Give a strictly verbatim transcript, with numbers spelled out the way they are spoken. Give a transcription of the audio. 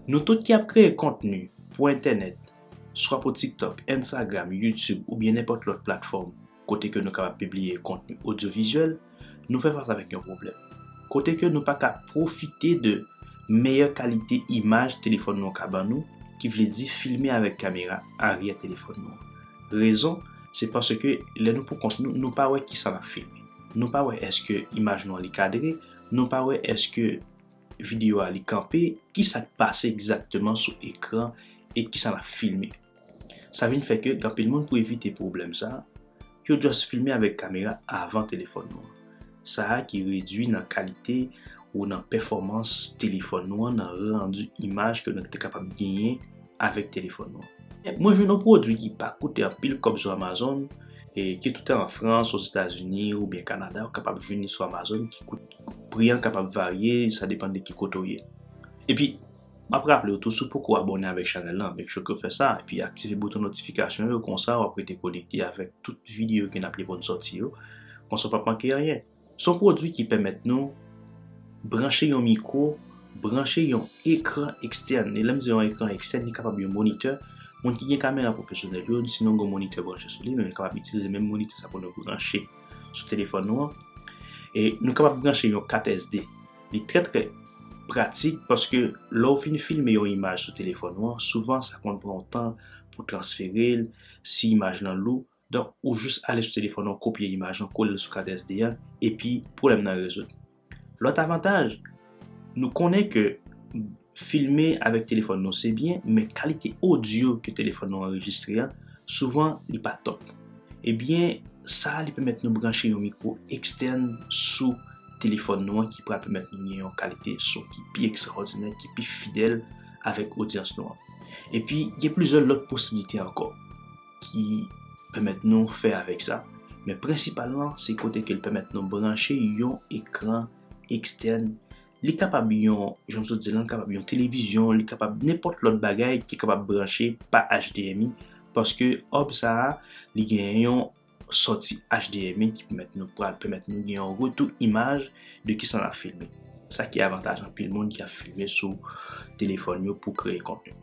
Nou tout ki ap kreye kontni pou entènèt, swa pou TikTok, Instagram, YouTube oubyen nenpòt lòt platfòm kote ke nou kapab pibliye kontni odyovizyèl, nou fè fas avèk yon pwoblèm. Kote ke nou pa ka pwofite de meyè kalite imaj telefòn nou an ka ban nou, ki vle di filme avèk kamera aryè telefòn nou an. Rezon, se paske lè nou pou kont nou, nou pa wè kisa n ap filme. Nou pa wè èske imaj nou an li kadre, nou pa wè èske videyo a li kanpe, kisa k pase egzakteman sou ekran e kisa n ap filme. Sa vin fè ke gen anpil moun pou evite pwoblèm sa, yo just filme avèk kamera avan telefòn nou an. Sa a ki redui nan kalite ou nan pèfòmans telefòn nou an, nan randi imaj ke nou te kapab genyen avèk telefòn nou an. Mwen jwenn yon pwodui ki pa koute anpil kòb sou Amazon, e ki tout an Frans, Ozetazini oubyen Kanada, ou kapab jwenn li sou Amazon, ki kout, pri an kapab varye, sa depann de ki kote w ye. Epi, m ap raple w tou, si w poko abòne avèk chanèl lan, make sure ke w fè sa, epi aktive bouton notifikasyon yo, konsa w ap rete konekte avèk tout videyo ke n ap gen pou n sòti yo, konsa w p ap manke anyen. Se yon pwodui ki pèmèt nou branche yon mikwo, branche yon ekran ekstèn. E lè m di yon ekran ekstèn, li kapab yon monitè. Moun ki gen kamera pwofesyonèl yo, sinon gen yon monitè branche sou li, men nou kapab itilize menm monitè sa pou nou branche sou telefòn nou an. E nou kapab branche yon kat S D. Li trè, trè pratik paske lè w fin filme yon imaj sou telefòn ou an, souvan sa konn pran w tan pou transfere l, si imaj lan lou. Donk, ou jis ale sou telefòn ou an, kopye imaj lan, kole l sou kat S D an, epi pwoblèm nan rezoud. Lòt avantaj, nou konnen ke filme avèk telefòn nou se byen, men kalite odyo ke telefòn nou anrejistre an, souvan li pa top. Ebyen, sa a li pèmèt nou branche yon mikwo ekstèn sou telefòn nou an ki pral pèmèt nou gen yon kalite son ki pi ekstraòdinè, ki pi fidèl avèk odyans nou an. Epi, gen plizyè lòt posiblite ankò ki pèmèt nou fè avèk sa. Men prensipalman, se kote ke l pèmèt nou branche yon ekran ekstèn. Li kapab yon, jan m sot di la, li kapab yon televizyon, li kapab nenpòt lòt bagay ki kapab branche pa H D M I, paske hub sa a, li gen yon sòti H D M I ki pèmèt nou pral pèmèt nou gen yon retou imaj de kisa n ap filme. Sa ki avantaj anpil moun ki ap filme sou telefòn yo pou kreye kontni.